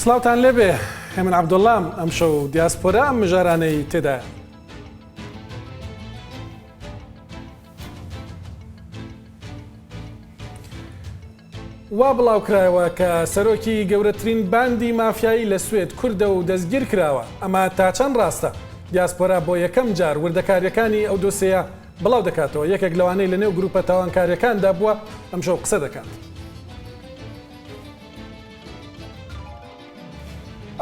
سڵاوتان لێبێ هێمن عەبدوڵام ئەمشەو دیاسپۆرا ئەم مژارانەی تێدایە. وا بڵاوکرایەوە کە سەرۆکی گەورەترین باندی مافیایی لە سوێد کوردە و دەستگیر کراوە، ئەمە تا چەند ڕاستە؟ دیاسپۆرا بۆ یەکەم جار وردەکارییەکانی ئەو دۆسێیە بڵاو دەکاتەوە، یەکێک لەوانەی لەنێو گروپە تاوانکارییەکاندا بووە ئەمشەو قسە دەکات.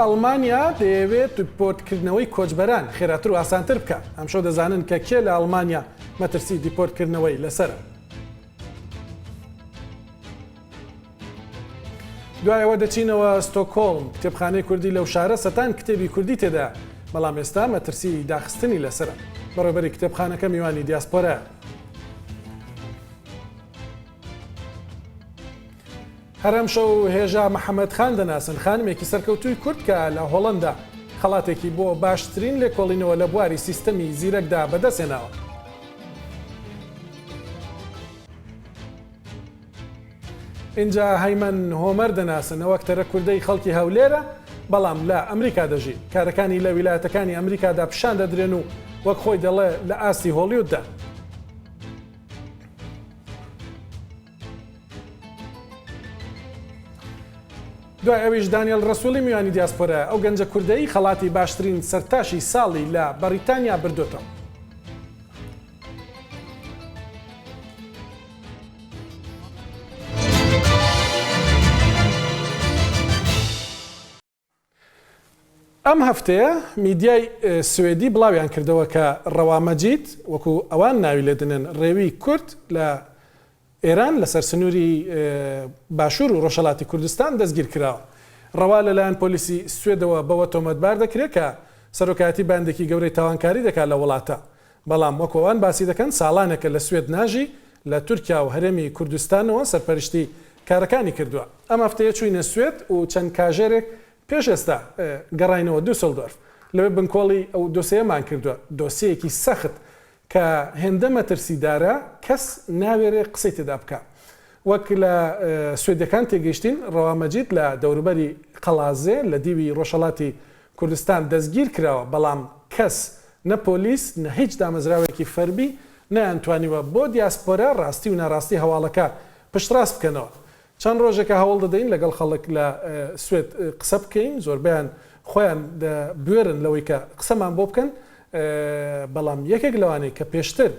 ئەڵمانیا دەیەوێت دیپۆرتکردنەوەی کۆچبەران خێراتر و ئاسانتر بکات، ئەمشەو دەزانن کە کێ لە ئەڵمانیا مەترسی دیپۆرتکردنەوەی لەسەرە. دوای ئەوە دەچینەوە ستۆکهۆڵم، کتێبخانەی کوردی لەو شارە سەتان کتێبی کوردی تێدایە، بەڵام ئێستا مەترسیی داخستنی لەسەرە. بەڕێوەبەری کتێبخانەکە میوانی دیاسپۆرایە. هەر ئەمشەو هێژا محەمەد خان دەناسن، خانمێکی سەرکەوتووی کورد کە لە هۆڵەندا خەڵاتێکی بۆ باشترین لێکۆڵینەوە لە بواری سیستەمی زیرەکدا بەدەستهێناوە. ئینجا هەیمەن هۆمەر دەناسن، ئەو ئەکتەرە کوردەی خەڵکی هەولێرە، بەڵام لە ئەمریکا دەژی. کارەکانی لە ویلایەتەکانی ئەمریکادا پیشان دەدرێن و وەک خۆی دەڵێ لە ئاستی هۆڵیوددان. دوای ئەویش دانیێل رەسوڵی میوانی دیاسپۆرایە، ئەو گەنجە کوردەی خەڵاتی باشترین سەرتاشی ساڵی لە بەڕیتانیا بردۆتەوە. ئەم هەفتەیە میدیای سوێدی بڵاویان کردەوە کە ڕەوا مەجید وەکو ئەوان ناوی لێ دەنێن ڕێوی کورد لە ئێران لەسەر سنووری باشوور و ڕۆژهەڵاتی کوردستان دەستگیر کراوە. ڕەوا لەلایەن پۆلیسی سوێدەوە بەوە تۆمەتبار دەکرێت کە سەرۆکایەتی باندێکی گەورەی تاوانکاری دەکات لە وڵاتە بەڵام وەکو ئەوان باسی دەکەن ساڵانێکە لە سوێد ناژی، لە تورکیا و هەرێمی کوردستانەوە سەرپەرشتی کارەکانی کردووە. ئەم هەفتەیە چووینە سوێد و چەند کاژێرێک پێش ئێستا گەڕاینەوە دوسلدۆرف. لەوێ بنکۆڵی ئەو دۆسێیەمان کردووە. دۆسیەیەکی سەخت کە هێندە مەترسیدارە کەس ناوێرێ قسەی تێدا بکا. وەک لە سوێدیەکان تێگەیشتین ڕەوا مەجید لە دەوروبەری قەڵازێ لە دیوی ڕۆژهەڵاتی کوردستان دەستگیر کراوە، بەڵام کەس نە پۆلیس نە هیچ دامەزراوەیەکی فەرمی نەیانتوانیوە بۆ دیاسپۆرا ڕاستی و ناڕاستی هەواڵەکە پشتڕاست بکەنەوە. چەند ڕۆژێکە هەوڵ دەدەین لەگەڵ خەڵک لە سوێد قسە بکەین، زۆربەیان خۆیان بوێرن لەوەی کە قسەمان بۆ بکەن، بەڵام یەکێک لەوانەی کە پێشتر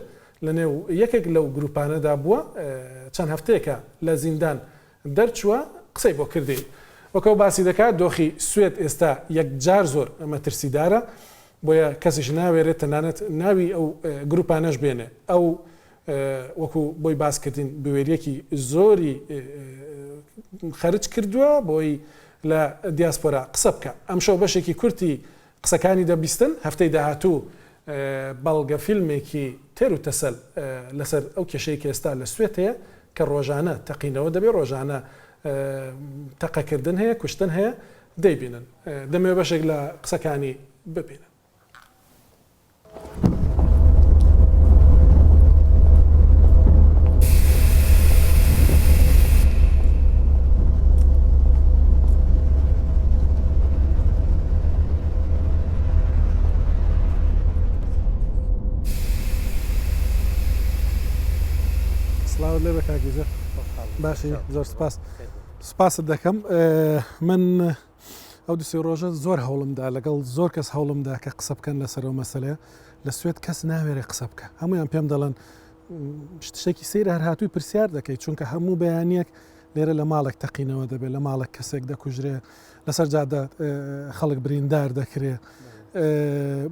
لەنێو یەکێک لەو گروپانەدا بووە چەند هەفتەیەکە لە زیندان دەرچووە قسەی بۆ کردین. وەک ئەو باسی دەکات دۆخی سوێد ئێستا یەکجار زۆر مەترسیدارە، بۆیە کەسیش ناوێرێت تەنانەت ناوی ئەو گروپانەش بێنێ. ئەو وەکو بۆی باس کردین بوێرییەکی زۆری خەرج کردووە بۆی لە دیاسپۆرا قسە بکا. ئەمشەو بەشێکی کورتی قسەکانی دەبیستن، هەفتەی داهاتوو بەڵگە فیلمێکی تێر و تەسەل لەسەر ئەو کێشەی کە ئێستا لە سوێد هەیە کە ڕۆژانە تەقینەوە دەبێت، ڕۆژانە تەقەکردن هەیە، کوشتن هەیە، دەیبینن. دەمەوێت بەشێک لە قسەکانی ببینن. سڵاوت لێبێ کاک یوسف باشی زۆر سپاس سپاست دەکەم من ئەو دوسێ ڕۆژە زۆر هەوڵمدا لەگەڵ زۆر کەس هەوڵمدا کە قسە بکەن لەسەر ئەو مەسەلەیە لە سوێد کەس ناوێرێ قسە بکە هەمویان پێم دەڵێن شتێکی سەیرە هەر هاتووی پرسیار دەکەیت چونکە هەموو بەیانیەک لێرە لە ماڵێک تەقینەوە دەبێت لە ماڵێک کەسێک دەکوژرێ لەسەر جادە خەڵک بریندار دەکرێ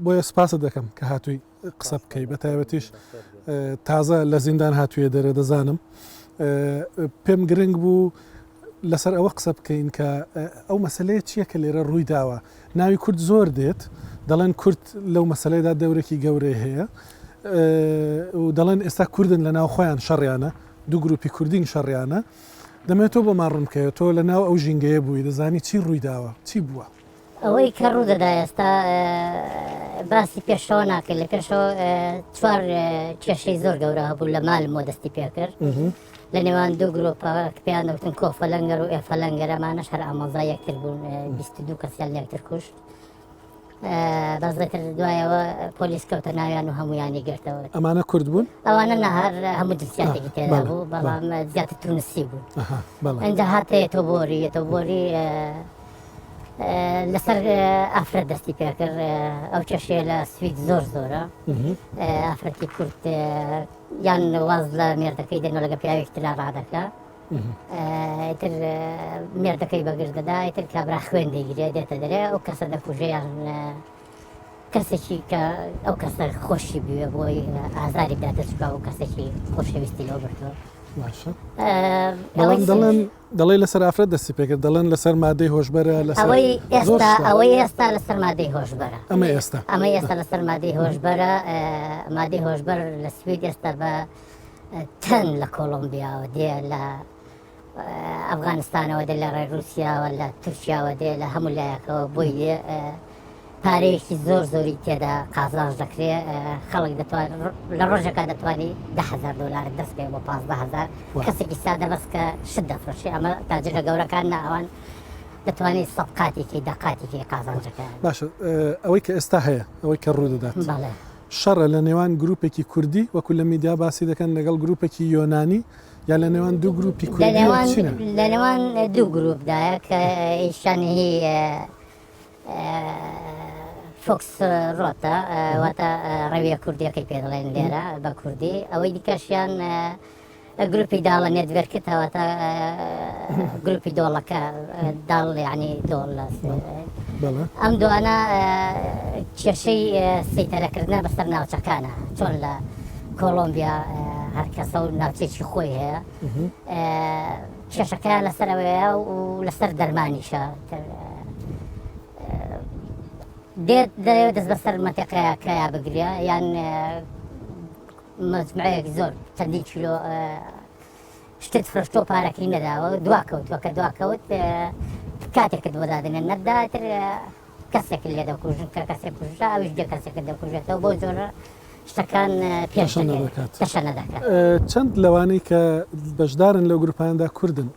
بۆیە سپاست دەکەم کە هاتووی قسە بکەی بە تایبەتیش تازە لە زیندان هاتوویە دەرێ دەزانم پێم گرنگ بوو لەسەر ئەوە قسە بکەین کە ئەو مەسلەیە چییە کە لێرە ڕووی داوە ناوی کورد زۆر دێت دەڵێن کورد لەو مەسلەیەدا دەورێکی گەورەی هەیە و دەڵێن ئێستا کوردن لە ناو خۆیان شەڕیانە دوو گروپی کوردین شەڕیانە دەمەوێت تۆ بۆمان ڕوون بکەیەوە تۆ لە ناو ئەو ژینگەیە بووی دەزانی چی ڕووی داوە چی بووە؟ ئەوەی کە ڕوودەدا ئێستا باسی پێشەوە ناکەین لە پێشەوە چوار کێشەی زۆر گەورە هەبوو لە مالمەوە دەستی پێکرد. لە نێوان دوو گروپە پێیان دەوتن کۆفەلەنگەر و ئێفەلەنگەر ئەمانەش هەر ئامۆزای یەکتر بوون 22 کەسیان لە یەکتر کوشت بەس دەتر دوایەوە پۆلیس کەوتە ناویان و هەمویانی گرتەوە. ئەمانە کورد بوون؟ ئەوانە نا هەر هەموو جنسیاتێکی تێدا بوو بەڵام زیاتر تونسی بوو. ئەنجا هاتە یەتۆبۆری یەتۆبۆری لەسەر ئافرەت دەستی پێکرد ئەو کێشەیە لە سوید زۆر زۆرە ئافرەتی کورد یان واز لە مێردەکەی دێنەوە لەگە پیاوێکی ترا ڕادەکە ئیتر مێردەکەی بەگر دەدا ئیتر کابرا خوێن دەیگرێ دێتە دەرێ ئەو کەسە دەکوژێ یان کەسێکی کە ئەو کەسە خۆشی بوێ بۆی ئازاری بداتە چکا و کەسێکی خۆشەویستی لەو بردووە باشە بەڵام دەڵێن دەڵێ لەسەر ئافرەت دەستی پێکرد دەڵێن لەسەر مادەی هۆشبەرە لەسەر ئەوەی ئێستا ئەوەی ئێستا لەسەر مادەی هۆشبەرە ئەمە ئێستا ئەمە ئێستا لەسەر مادەی هۆشبەرە مادەی هۆشبەر لە سوید ئێستا بە تەن لە کۆڵۆمبیاوە دێ لە ئەفغانستانەوە دێ لە ڕێ رووسیاوە لە تورکیاوە دێ لە هەموو لایەکەوە بۆی دێ پارەیەکی زۆر زۆری تێدا قازانج دەکرێ خەڵک دەتوان لە ڕۆژێکا دەتوانی دههزار دلار دەست پێ بۆ 15هزار کەسێکی سادە بەس کە شت دەفرۆشێ ئەمە تاجرە گەورەکان نا ئەوان دەتوانێت سەد قاتێکی دە قاتێکی قازانجەکە باشە ئەوەی کە ئێستا هەیە ئەوەی کە ڕوو دەدات بەڵێ شەڕە لە نێوان گروپێکی کوردی وەکو لە میدیا باسی دەکەن لەگەڵ گروپێکی یۆنانی یا لە نێوان دوو گروپی کوردی چینە؟ لە نێوان دوو گروپدایە کە ئیشان هی فۆکس ڕۆتە واتە ڕەویە کوردیەکەی پێ دەڵێن لێرە بە کوردی ئەوەی دیکەشیان گروپی داڵە نێتڤێرکت واتە گروپی دۆڵەکە داڵ یعنی دۆڵ ئەم دوانە کێشەی سەیتەرەکردنە بەسەر ناوچەکانە چۆن لە کۆڵۆمبیا هەر کەسە و ناوچێکی خۆی هەیە کێشەکەیان لەسەر ئەوەیە و لەسەر دەرمانیشە دێت دەیەوێت دەست بەسەر مەتەقەیەکەیا بگرێ یان مەجموعەیەک زۆر چەندین کیلۆ شتت فرۆشتۆ پارەکەی نەداوە دوا کەوتووە کە دوا کەوت کاتێکت بۆ دادنێن نەداتر کەسێک لێ دەکوژن کە کەسێک کوژرا ئەویش دێ کەسێکت دەکوژێتەوە بۆ جۆرە شتەکان پێش دەکات تەشەنە دەکات. چەند لەوانەی کە بەشدارن لەو گروپانەدا کوردن؟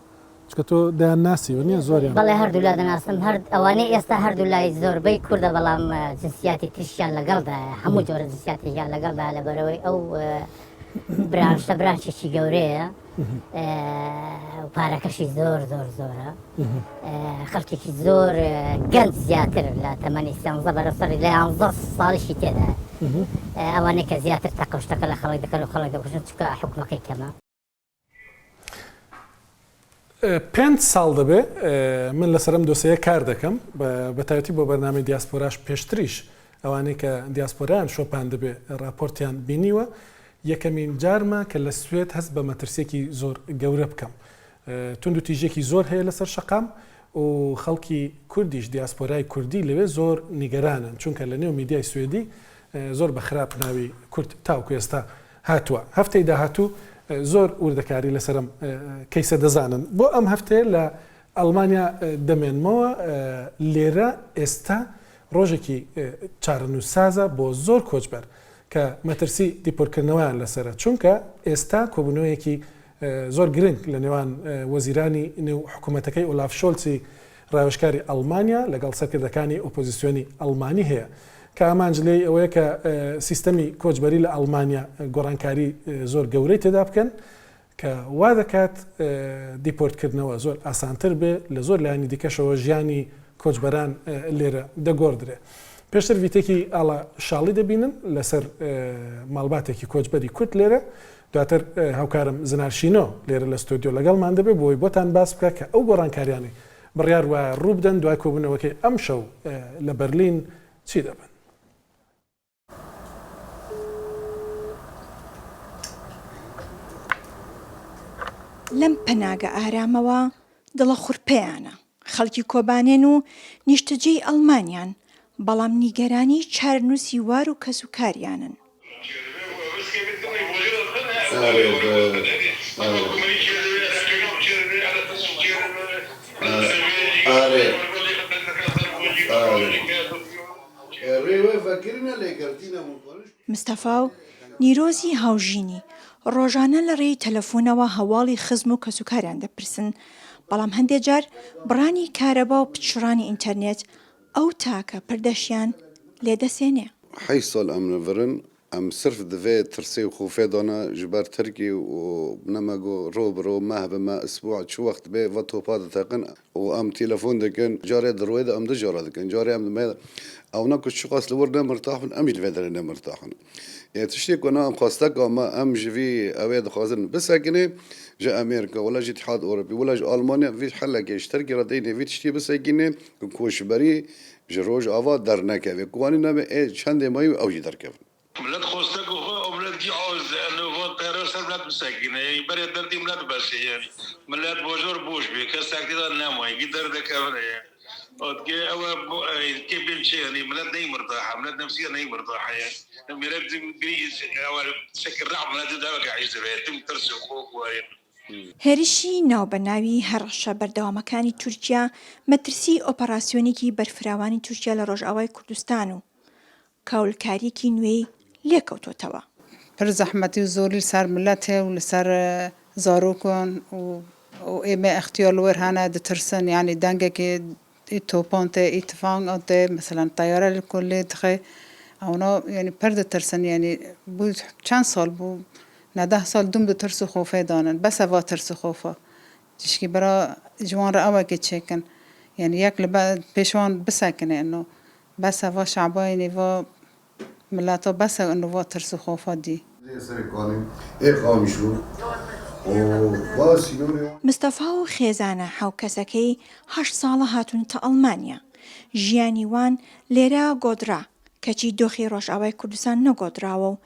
چونکە تۆ دەیان ناسی وە نیە زۆریان؟ بەڵێ هەردوولا دەناسم هەر ئەوانەی ئێستا هەردوولای زۆربەی کوردە بەڵام جنسیاتی تریشیان لەگەڵدایە هەموو جۆرە جنسیاتێکیان لەگەڵدا لەبەرەوەی ئەو برانشە برانشێکی گەورەیە پارەکەشی زۆر زۆر زۆرە خەڵکێکی زۆر گەنج زیاتر لە تەمەنی سیانزە بەرە سەری لە یانزە ساڵیشی تێدا ئەوانەی کە زیاتر تەقەشتەکە لە خەڵک دەکەن و خەڵک دەکوژن چونکە حکومەکەی کەمە. پێنج ساڵ دەبێ من لەسەر ئەم دۆسێیە کار دەکەم، بەتایبەتی بۆ بەرنامەی دیاسپۆراش پێشتریش ئەوانەی کە دیاسپۆرایان شۆپاندبێ راپۆرتیان بینیوە، یەکەمین جارمە کە لە سوێد هەست بە مەترسییەکی زۆر گەورە بکەم. توندوتیژییەکی زۆر هەیە لەسەر شەقام و خەڵکی کوردیش دیاسپۆرای کوردی لەوێ زۆر نیگەرانن، چونکە لەنێو میدیای سوێدی زۆر بە خراپ ناوی کورد تاوەکو ئێستا هاتووە. هەفتەی داهاتوو زۆر وردەکاری لەسەر ئەم کەیسە دەزانن. بۆ ئەم هەفتەیە لە ئەڵمانیا دەمێنمەوە. لێرە ئێستا ڕۆژێکی چارەنووسسازە بۆ زۆر کۆچبەر کە مەترسی دیپۆرتکردنەوەیان لەسەرە، چونکە ئێستا کۆبوونەوەیەکی زۆر گرنگ لە نێوان وەزیرانی نێو حکوومەتەکەی ئۆلاف شۆلسی ڕاوێژکاری ئەڵمانیا لەگەڵ سەرکردەکانی ئۆپۆزیسیۆنی ئەڵمانی هەیە کە ئامانج لێی ئەوەیە کە سیستەمی کۆچبەری لە ئەڵمانیا گۆڕانکاری زۆر گەورەی تێدا بکەن کە وا دەکات دیپۆرتکردنەوە زۆر ئاسانتر بێ لە زۆر لایەنی دیکەشەوە ژیانی کۆچبەران لێرە دەگۆڕدرێ. پێشتر ڤیتێکی ئاڵا شاڵی دەبینن لەسەر ماڵباتێکی کۆچبەری کورد لێرە، دواتر هاوکارم زنار شینۆ لێرە لە ستۆدیۆ لەگەڵمان دەبێت بۆی بۆتان باس بکات کە ئەو گۆڕانکاریانەی بڕیار وایە ڕووبدەن دوای کۆبوونەوەکەی ئەمشەو لە بەرلین چی دەبن. لەم پەناگە ئارامەوە دڵەخورپەیانە، خەڵکی کۆبانێن و نیشتەجێی ئەڵمانیان، بەڵام نیگەرانی چارەنووسی وار و کەسوکاریانن. مستەفا و. نیرۆزی هاوژینی، ڕۆژانە لە ڕێی تەلەفۆنەوە هەواڵی خزم و کەسوکاریان دەپرسن، بەڵام هەندێ جار بڕانی کارەبا و پچڕانی ئینتەرنێت ئەو تاکە پردەشیان لێ دەسێنێ. حەیت ساڵ ئەم li vir in، em sirf di vê tirsê û xofê de ne ji ber Tirkî û nemago ro bi ro, meh bi meh, isbû çi wext bê va topa diteqin û em têlefon dikin, carê di royê de em du cara dikin, carê em di ewna ku çiqas li wir ne mirtah bin em jî li vê derê ne mirtah in. Yê tiştê ku na em xwesteka me em ji vî ewê dixwazin bisekinê ji Amerîka wala ji Îtîhad Ewropî wala ji Almanya vî helekê ji Tirkiyê re deynê vî tiştî bisekînê ku koçberî ji Rojava dernekeve ku wanî nebe ê çendê mayî û ew jî derkevin. Milet xwesteka xwe ew milet gî awiz de eno van pere ser milet bisekîne yanî berê derdê milet besê yanî milet bajar boş bê kesek tê de nemayê gî derdekevine yanî. هێرشی ناوبەناوی هەڕەشە بەردەوامەکانی تورکیا، مەترسیی ئۆپەراسیۆنێکی بەرفراوانی تورکیا لە ڕۆژئاوای کوردستان و کاولکارییەکی نوێی لێکەوتۆتەوە. پر زەحمەتی و زۆری li ser milet heye û li ser zarokan û û ême extiyar li wir hene ditirsin yanî dengekê î topan tê î tifangan tê meselen teyare li ku lê dixe ewna yanî pir ditirsin yanî bû çend sal bû ne deh sal dûm di tirs û xofê danin bes e va tirs û xofa tişkî bira ji wan re ewekê çêkin yanî yek li pêş wan bisekine ino Bes e va şabayînê va mileta bes e ino va tirs û xofa dî. مستەفا و خێزانە حەوکەسەکەی هەشت ساڵە هاتوونەتە ئەڵمانیا. ژیانی وان لێرە گۆدڕا، کەچی دۆخی ڕۆژئاوای کوردستان نەگۆدڕاوە و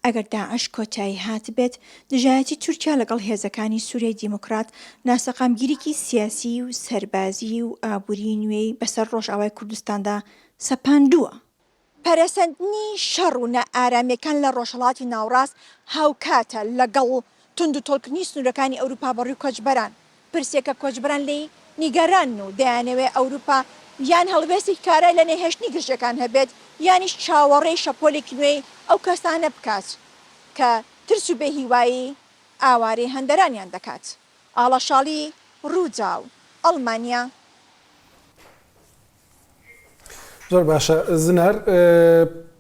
ئەگەر داعش کۆتایی هاتبێت، دژایەتی تورکیا لەگەڵ هێزەکانی سوریای دیموکرات ناسەقامگیریی سیاسی و سەربازی و ئابووریی نوێی بەسەر ڕۆژئاوای کوردستاندا سەپاندووە. پەرەسەندنی شەڕ و نائارامییەکان لە ڕۆژهەڵاتی ناوەڕاست هاوکاتە لەگەڵ توندوتۆڵکردنی سنوورەکانی ئەوروپا بەڕووی کۆچبەران، پرسێک کە کۆچبەران لێی نیگەرانن و دەیانەوێت ئەوروپا یان هەڵوێستێکی کارای لە نەهێشتنی گرژییەکان هەبێت یانیش چاوەڕێی شەپۆلێکی نوێی ئەو کەسانە بکات کە ترس و بێهیوایی ئاوارەی هەندەرانیان دەکات. ئاڵا شاڵی، رووداو، ئەڵمانیا. زۆر باشە زنار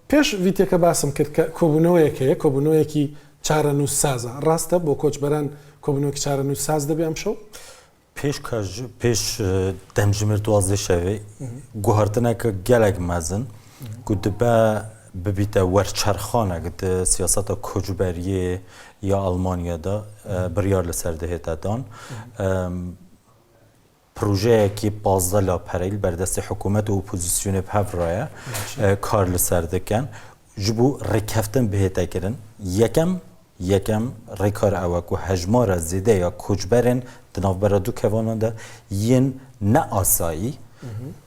پێش ڤیتەکە باسم کرد کە کۆبوونەوەیەک هەیە کۆبوونەوەیەکی چارەنووس سازە ڕاستە بۆ کۆچبەران کۆبوونەوەکی چارەنووس ساز دەبێ ئەمشەو؟ پێش پێش دەمژمێر 12 شەوێ guhartineke gelek mezin ku dibe bibîte werçerxanek di siyaseta koçberiyê ya Almanya de biryar li ser dihête dan. Projeyekî 15 lapereyî li ber destê hikûmet û opozîsyonê bi hev re ye kar li ser dikin. Ji bo rêkeftin bihête kirin yekem yekem rêkar ew e ku hejmara zêde ya koçberên di navbera du kevanan de yên neasayî,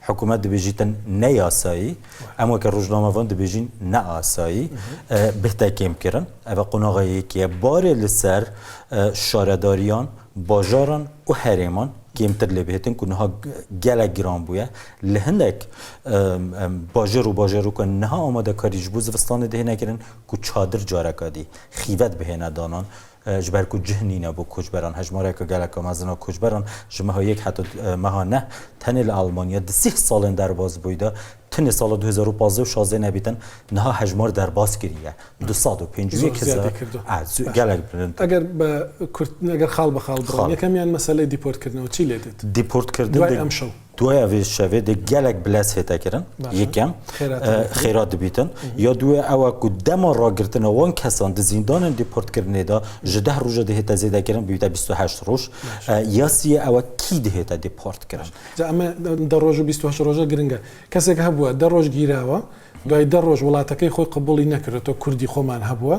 hikûmet dibêjîtin neyasayî, em weke rojnamevan dibêjîn neasayî bihte kêmkirin. Ev e qonaxa yekê ye. Barê li ser şaredariyan, bajaran û herêman kêmtir lê bihêtin ku niha gelek giran bûye. Li hinek bajêr û bajarokan niha amadekarî ji bo zivistanê dihêne kirin ku çadir careka dî xîvet bihêne danan ji ber ku cih nîne bo koçberan. Hejmareke geleka mezin a koçberan ji meha yek heta meha neh tenê li Elmanya di sîh salên derbasbûyî de tenê sala 2015 û şazdeh nebîtin niha hejmar derbas kiriye 251 hezar gelek bilind. Eger bi kurt eger xal bi xal birin yekemyan meseleyê dîportkirina çi lê dêt? Dîportkirdin Dway emşew. Dwaya vê şevê dê gelek bilez hête kirin. Yekem xêra dibîtin. Ya duwê ew e ku dema ragirtina wan kesan di zîndanên dîportkirinê de ji deh roja dihête zêdekirin bibîte 28 roj. Ya siyê ew e kî dihête dîportkirin. Ca eme deh roj û 28 roja giring e. Kesek hebûye deh roj gîrawe دوای دە ڕۆژ وڵاتەکەی خۆی قبوڵی نەکردۆتەوە کوردی خۆمان هەبووە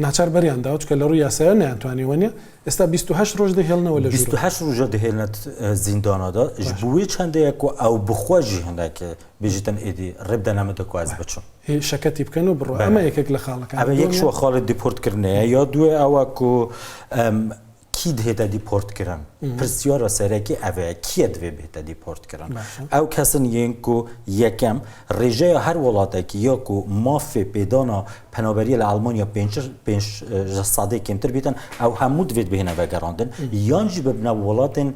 ناچار بەریان داوە چونکە لە ڕووی یاسایەوە نەیانتوانیوە نیە ئێستا 28 ڕۆژ دەهێڵنەوە لە 28 ڕۆژە دەهێڵنە زیندانادا ji bo wê çendeye ku ew bi xwe jî hinek bêjîtin êdî rê bidene min de ku ez biçim. شەکەتی بکەن و بڕۆ ئەمە یەکێک لە خاڵەکان ئەمە یەک شوە خاڵی دیپۆرتکردنەیە یا دوێ ئەوە ku. کی دهێتە دیپۆرت کرن؟ پرسیارا سەرەکی ئەڤەیە کیە divê bihête dîport kirin؟ Ew kes in yên ku yekem rêjeya her welatekî ya ku mafê pêdana penaberiyê li Elmanya pênc ji sedê kêmtir bîtin ew hemû divê bihêne vegerandin yan jî bibine welatên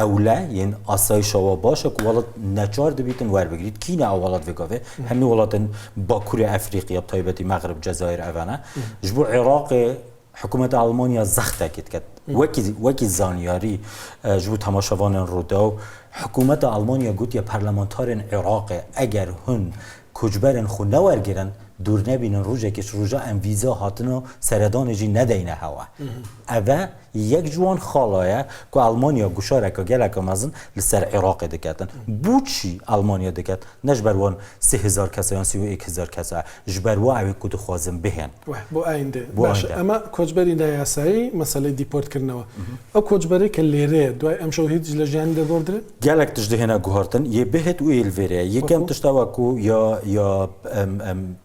ewle yên asayîşa wa baş e ku welat neçar dibîtin werbigirît. Kî ne ew welat vê gavê? Hemî welatên Bakurê Efrîqya bi taybetî Mexrib, Cezayir ev ne. Ji bo Iraqê Hikûmeta Elmanya zextekê diket. Wekî wekî zanyarî ji bo temaşevanên Rûdaw, hikûmeta Elmanya gotiye parlamentarên Iraqê eger hûn koçberên xwe newergirin, dûr nebînin rojekê ji roja em vîza hatina seredanê jî nedeyne hewa. Ev e yek ji wan xala ye ku Elmanya guşareke geleke mezin li ser Iraqê diketin. Bo çi Elmanya diket? Ne ji ber wan 3000 kesa yan 31 hezar kesa e, ji ber wa ew ê ku dixwazin bihên. Weh, بۆ ئایندە. بۆ باشە ئایندە. ئەمە کۆچبەری نایاسایی مەسەلەی دیپۆرتکردنەوە. ئەو کۆچبەرەی کە لێرەیە دوای ئەمشەو هیچ لە ژیانی دەگۆڕدرێ؟ Gelek tişt dihêne guhartin, yê bihêt û yê li vêrê ye. Yekem Wekû? tişt ew e ku ya ya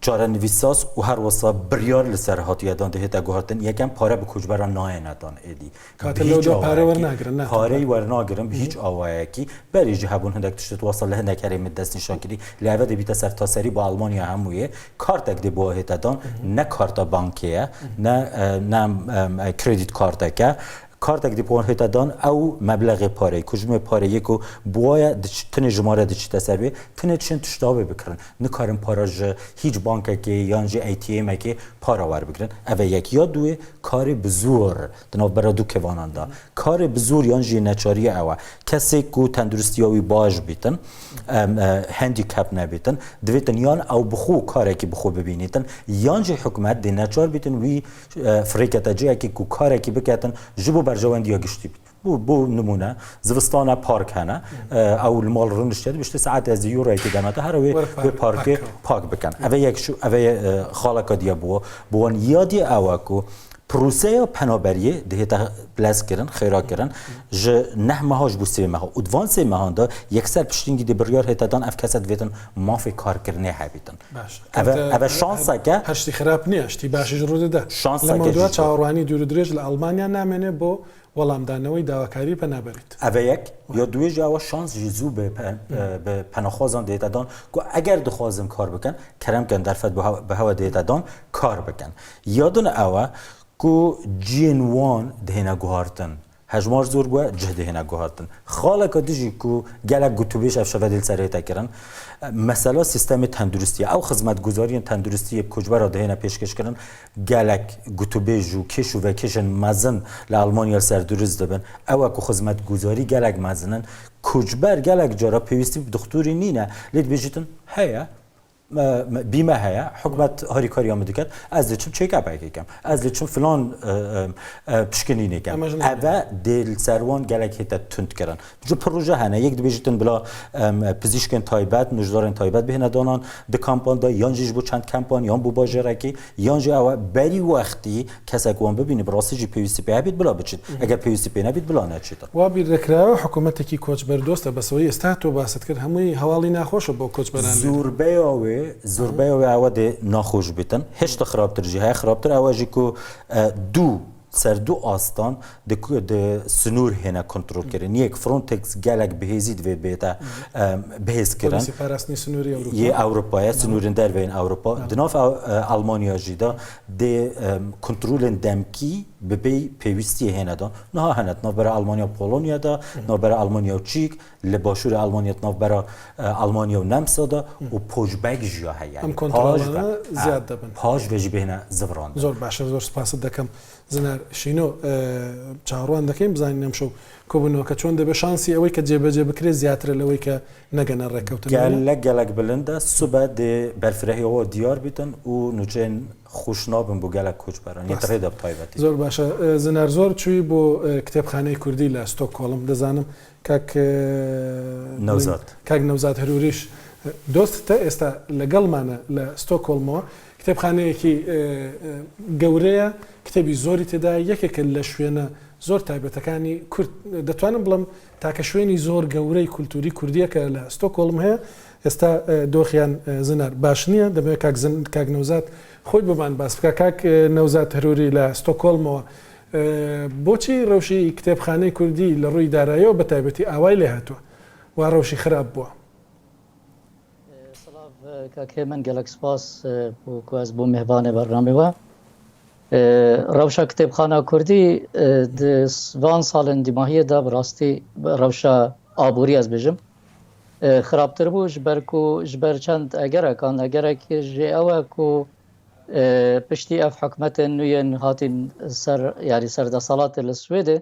çarenivîssaz û her wisa biryar li ser hatiye dan dihête guhartin. Yekem pare bi koçberan nayêne dan êdî. Bi hîç awayekî pareyî wernagirin bi hîç awayekî. Berê jî hebûn hindek tiştê wasa li hinek herêmê destnîşan kirî. Lê eve dê bîte sertaserî bo Almanya hemûyê. Kartek dê bo hête dan ne karta bankê ye ne ne kredît kartek e. Kartek dê bo hête dan ew meblexê pareyî ku ji me pareyê yê ku bo ye tinê jimare diçite ser wê tinê diçin tişta wê bikirin. Nikarin para ji hîç bankekê yan jî ATMekê para werbigirin. Ev e yek. Ya duwê karê bi zor Di navbera du kevanan de karê bi zor yan jî neçariyê ew e. Kesê ku tenduristiya wî baş bîtin, handicap nebîtin, divêtin yan ew bi xwe karekî bi xwe bibînîtin yan jî hikûmet dê neçar bîtin wî firêkete cihekî ku karekî biketin ji bo berjewendiya giştî bît. Bo bo nimûne zivistane park hene ew li mal rûniştiye dibêje saetê ez dê euroyekî deme te here wê wê parkê pak bikin. Ev e yek ev e xaleka diye bo bo wan ya dî ew e ku Proseya penaberiyê dihête lezkirin, xêrakirin ji neh meha ji bo sê meha û di van sê mehan de yekser piştîngî dê biryar hête dan ev kese divêtin mafê karkirinê hebîtin. Baş. Ev e ev e şansek e. Her ştî xerab niye, ştî başî ji rû dide. Şansek e Li mewdûa çawerwanî dûr û dirêj li Almanya namêne bo welamdanewey dawakarî penaberît. Ev e yek. Ya duwê jî ew e şans jî zû bi bi penaxwazan dihête dan ku eger dixwazin kar bikin, kerem kin derfet bi hewe dihête dan kar bikin. Ya din ew e ku ciyên wan dihêne guhartin. Hejmar zor bûye, cih dihêne guhartin. Xaleke din jî ku gelek gotûbêj ev şeve dê li ser hête kirin, mesela sîstemê tenduristiyê. Ew xizmetguzariyên tenduristiyê bi koçbera dihêne pêşkêşkirin gelek gotûbêj û kêş û vekêşên mezin li Elmanya li ser durist dibin. Ew e ku xizmetguzarî gelek mezin in. Koçber gelek cara pêwîstî bi dixtorî nîne lê dibêjîtin heye Bîme heye, hikûmet harîkariya min diket, ez diçim çêkepekê kem, ez diçim filan pişkinînê kem. Ev e dê li ser wan gelek hête tund kirin. Ji proje hene, yek dibêjitin bila pizîşkên taybet, nûjdarên taybet bihêne danan di kampan de yan jî ji bo çend kampan yan bo bajarekî yan jî ew e berî wextî kesek wan bibîne bi rastî jî pêwîstî pê hebît bila biçit, eger pêwîstî pê nebît bila neçit. Wa bîr دەکرایەوە حکوومەتێکی کۆچبەردۆستە بەس ئەوەی ئێستا تۆ باست کرد هەمووی هەواڵی ناخۆشە بۆ کۆچبەران لێرە. زۆربەیا وێ زۆربەیا وێ ئەوە دێ ناخۆش بیتن هێشتا خراپتر ژی هەیە خراپتر ئەوە ژی کو دوو سەر دوو ئاستان د د سنوور هێنە کۆنترۆل کرن یەک فرۆنتێکس گەلەک بهێزی دڤێ بێتە بهێز کرن پۆلیسی پاراستنی سنووری ئەوروپا یê ئەوروپایە سنوورن دەرڤەین ئەوروپا د ناف ئەڵمانیا ژی دا دێ کۆنترۆلên دەمکی ببێی پێویستیە هێنە دا نها هەنە ناوبەرە ئەڵمانیا و پۆڵۆنیا دا ناوبەرە ئەڵمانیا و چیک لە باشووری ئەڵمانیا ناوبەرە ئەڵمانیا و نەمسا دا و پۆشبەگ ژیا هەیە ئەم کۆنترۆڵانە زیاد دەبن پاش بێژی بهێنە زڤراندن. زۆر باشە زۆر سپاست دەکەم زنار شینۆ چاوەڕوان دەکەین بزانین ئەمشەو کۆبوونەوەکە چۆن دەبێت شانسی ئەوەی کە جێبەجێ بکرێت زیاترە لەوەی کە نەگەنە ڕێککەوتن گەلەک گەلەک بلندە سبە دێ بەرفرەهیەوە دیار بیتن و نوچەێن خوش نابن بۆ گەلەک کۆچبەران یە ڕێدا بتایبەتی. زۆر باشە زنار زۆر چووی بۆ کتێبخانەی کوردی لە ستۆکهۆڵم دەزانم کاک نەوزاد کاک نەوزاد هروریش دۆستتە ئێستا لەگەڵمانە لە ستۆکهۆڵمەوە کتێبخانەیەکی گەورەیە کتێبی زۆری تێدایە یەکێکە لە شوێنە زۆر تایبەتەکانی کورد دەتوانم بڵێم تاکە شوێنی زۆر گەورەی کولتووری کوردییە کە لە ستۆکهۆڵم هەیە، ئێستا دۆخیان زنار باش نییە، دەمەوێت کاک زن کاک نەوزاد خۆی بۆمان باس بکات. کاک نەوزاد هروری لە ستۆکهۆڵمەوە. بۆچی ڕەوشی کتێبخانەی کوردی لە ڕووی داراییەوە بە تایبەتی ئاوای لێ هاتووە وا ڕەوشی خراپ بووە؟ سڵاڤ کاک هێمن گەلەک سپاس بۆ کو ئەز بووم مێهڤانێ بەرنامەی وە. ڕەوشا کتێبخانا کوردی di van salên dîmahiyê de bi rastî rewşa aborî ez bêjim xirabtir bû ji ber ku ji ber çend egerekan egerek jê ew e ku piştî ev hikûmetên nû yên hatîn ser yanî ser deselatê li Swêdê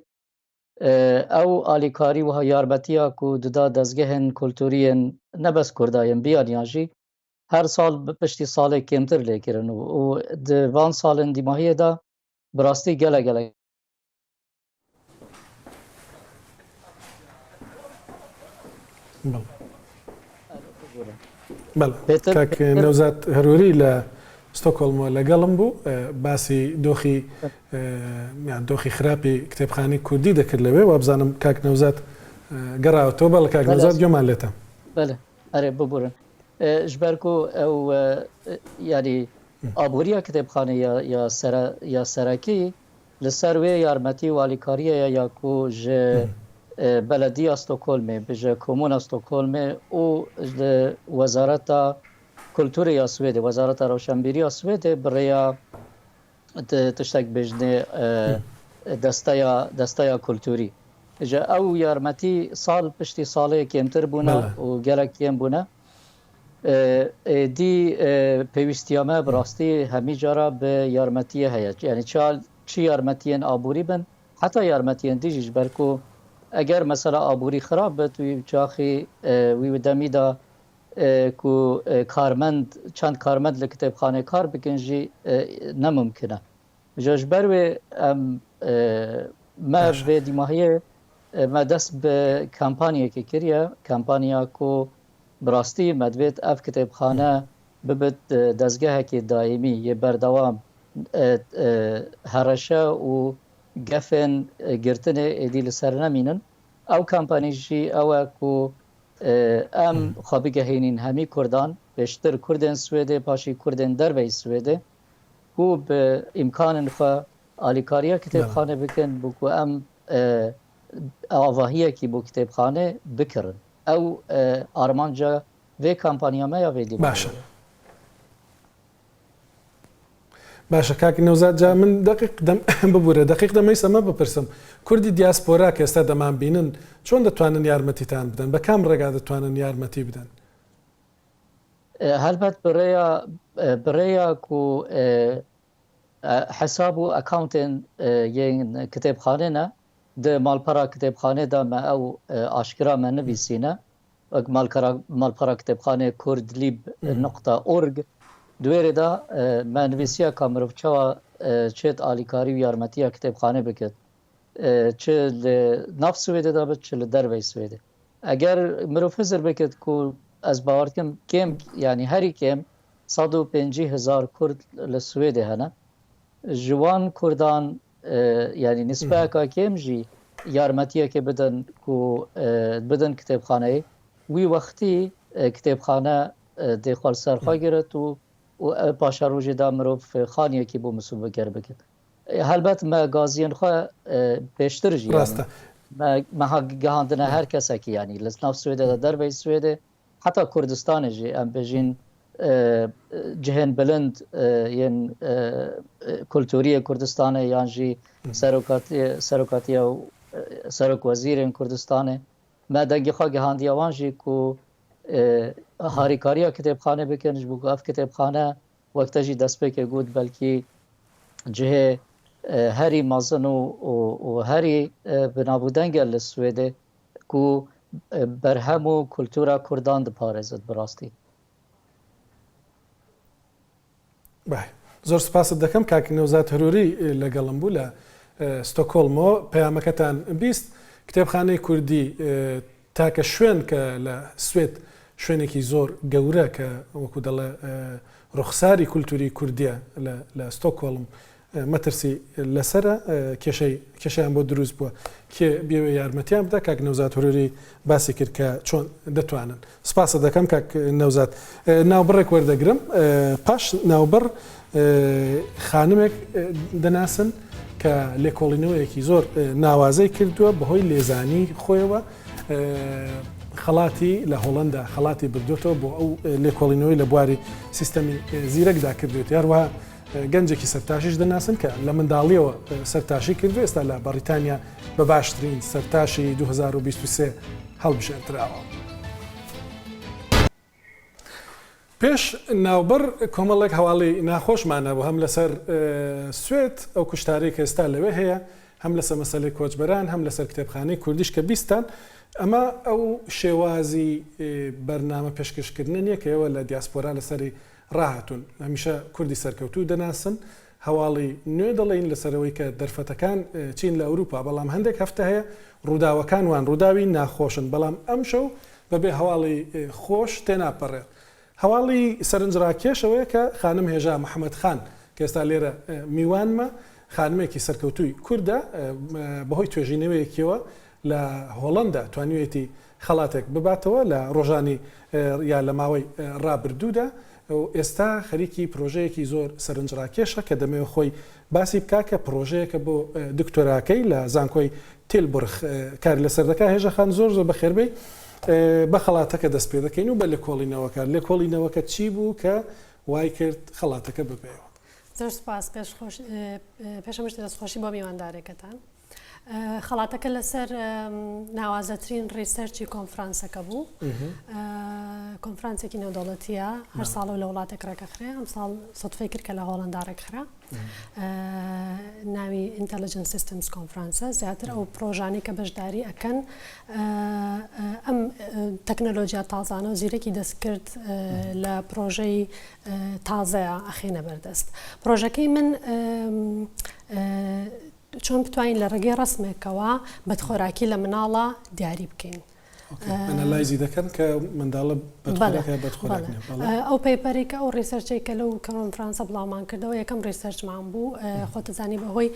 Ew alîkarî wiha yarmetiya ku dida dezgehên kulturî yên ne bes Kurda yên biyaniyan jî her sal piştî salê kêmtir lê kirin û di van salên dîmahiyê de bi rastî gelek gelek بەڵێ کاک نەوزاد هەروری لە ستۆکۆڵمەوە لەگەڵم بوو باسی دۆخی یان دۆخی خراپی کتێبخانەی کوردی دەکرد لەوێ وابزانم کاک نەوزاد گەڕاوەتەوە بەڵێ کاک نەوزاد گوێمان لێتە. بەڵێ ئەرێ ببورن ji ber ku ew yanî aboriya kitêbxanê ya ya sere ya serekî li ser wê yarmetî û alîkariyê ye ya ku ji belediya Stockholmê ji komuna Stockholmê û li wezareta Kulturê ya Swêdê, Wezareta Rewşenbîriya Swêdê bi rêya tiştek bêjinê desteya desteya kulturî. Ji ew yarmetî sal piştî salê kêmtir bûne û gelek kêm bûne. Êdî pêwîstiya me bi rastî hemî cara bi yarmetiyê heye. Yanî çi yarmetiyên aborî bin heta yarmetiyên dî jî ji ber ku eger mesela aborî xirab bit wî çaxî wî demî de ku karmend çend karmend li kitêbxanê kar bikin jî ne mumkin e. Ji ji ber wê em me vê dîmahiyê me dest bi kampanyekê kiriye, kampanya ku bi rastî me divêt ev kitêbxane bibit dezgehekî daîmî yê berdewam hereşe û gefên girtinê êdî li ser nemînin. Ew kampanî jî ew e ku Em xwe bigehînîn hemî Kurdan, pêştir Kurdên Swêdê paşî Kurdên derveyî Swêdê ku bi îmkanên xwe alîkariya kitêbxanê bikin bo ku em avahiyekî bo kitêbxanê bikirin. Ew armanca vê kampanya me ya vê dîmenê ye. باشە کاک نەوزاد جا من دەقیق دەم ببورە دەقیق دەمەویست ئەمە بپرسم کوردی دیاسپۆرا کە ئێستا دەمان بینن چۆن دەتوانن یارمەتیتان بدەن بە کام ڕێگا دەتوانن یارمەتی بدەن؟ هەلبەت بڕێیا بڕێیا کو حساب و ئەکاونتێن yên kitêbxanê ne di malpera kitêbxanê de me ew aşkira me nivîsîne Wek malpera kitêbxanê kurdlib nuqta org di wê rê de me nivîsiya ka mirov çawa çêt alîkarî û yarmetiya kitêbxanê bikit çi li nav Swêdê de bit çi li derveyî Swêdê. Eger mirov hizir bikit ku ez bawer dikim kêm yanî herî kêm 150 hezar Kurd li Swêdê hene. Ji wan Kurdan Yanî nîsbeyeka kêm jî yarmetiyekê bidin ku bidin kitêbxaneyê. Wî wextî kitêbxane dê xwe li ser xwe girit û û paşerojê de mirov xaniyekî bo misûbiger bikin. Helbet me gaziyên xwe pêştir jî yanî me me gihandine her kesekî yanî li nav Swêdê de derveyî Swêdê Heta Kurdistanê jî em bêjîn cihên bilind yên kulturiyê Kurdistanê yan jî serokatiya serokwezîrên Kurdistanê me dengê xwe gihandiye wan jî ku harîkariya kitêbxanê bikin ji bo ku ev kitêbxane wek te jî destpêkê got belkî cihê herî mezin û herî bi navûdeng e li Swêdê ku berhem û kultura kurdan diparêzit bi rastî. بەه زۆر سپاست دەکەم کاک نەوزاد هروری لەگەڵم بوو لە ستۆکۆڵمەوە پەیامەکەتان 20 کتێبخانەی کوردی تاکە شوێن کە لە سوێد شوێنێکی زۆر گەورە کە وەکو دەڵێ ڕوخساری کولتوری کوردیە لە ستۆکۆڵم مەترسی لەسەرە کێشەی کێشەیان بۆ دروست بووە کێ بێوێ یارمەتیان بدا کاک نەوزاد هروری باسی کرد کە چۆن دەتوانن سپاست دەکەم کاک نەوزاد ناوبڕێک وەردەگرم پاش ناوبڕ خانمێک دەناسن. کە لێکۆڵینەوەیەکی زۆر ناوازەی کردووە بەهۆی لێزانی خۆیەوە خەڵاتی لە هۆڵندا خەڵاتی بردوێتەوە بۆ ئەو لێکۆڵینەوەی لە بواری سیستەمی زیرەکدا کردوێت هەروەها گەنجێکی سەرتاشیش دەناسن کە لە منداڵیەوە سەرتاشی کردو ئێستا لە بەڕیتانیا بە باشترین سەرتاشی 2023 هەڵبژێردراوە. پێش ناوبڕ کۆمەڵێک هەواڵی ناخۆشمان هەبوو هەم لەسەر سوێد ئەو کوشتارەی کە ئێستا لەوێ هەیە، هەم لەسەر مەسەلەی کۆچبەران، هەم لەسەر کتێبخانەی کوردیش کە بیستتان. ئەمە ئەو شێوازی بەرنامە پێشکەشکردنە نییە کە ئێوە لە دیاسپۆرا لەسەری ڕاهاتوون. هەمیشە کوردی سەرکەوتوو دەناسن، هەواڵی نوێ دەڵێین لەسەر ئەوەی کە دەرفەتەکان چین لە ئەوروپا، بەڵام هەندێک هەفتە هەیە ڕووداوەکان وان، ڕووداوی ناخۆشن، بەڵام ئەمشەو بەبێ هەواڵی خۆش تێناپەڕێت. هەواڵی سەرنجڕاکێش ئەوەیە کە خانم هێژا محەمەد خان کە ئێستا لێرە میوانمە، خانمێکی سەرکەوتووی کوردە، بەهۆی توێژینەوەیەکیەوە لە هۆڵەندا توانیویەتی خەڵاتێک بباتەوە لە ڕۆژانی یا لە ماوەی ڕابردوودا و ئێستا خەریکی پرۆژەیەکی زۆر سەرنجڕاکێشە کە دەمەوێت خۆی باسی بکا کە پرۆژەیەکە بۆ دکتۆراکەی لە زانکۆی تیلبورخ کاری لەسەر دەکا. هێژا خان زۆر زۆر بەخێربێی. بە خەڵاتەکە دەست پێ دەکەین و بە لێکۆڵینەوەکە. لێکۆڵینەوەکە چی بوو کە وای کرد خەڵاتەکە ببەیەوە؟ زۆر سوپاس. پێش خۆش پێش هەموو شتێ دەستخۆشی بۆ میواندارێکەتان. خەڵاتەکە لەسەر ناوازەترین research ی کۆنفرانسەکە بوو. کۆنفرانسێکی نێودەوڵەتیە هەر ساڵە و لە وڵاتێک ڕێکەخرێ ئەم ساڵ سەدفەی کرد کە لە هۆڵندا ڕێکخرا. ناوی Intelligent Systems Conference ە زیاتر ئەو پرۆژانەی کە بەشداری ئەکەن ئەم تەکنەلۆژیا تازانە و زیرەکی دەستکرد لە پرۆژەی تازەیە ئەخێنە بەردەست پرۆژەکەی من چۆن بتوانین لە ڕێگەی ڕسمێکەوە بەدخۆراکی لە مناڵە دیاری بکەین. analyze ی دەکەن کە منداڵە بەدخۆراکە بەدخۆراک نیە. بەڵێ. ئەو paper ی کە ئەو research ەی کە لەو کۆنفرانسە بڵاومان کردەوە یەکەم research مان بوو خۆتەزانی بەهۆی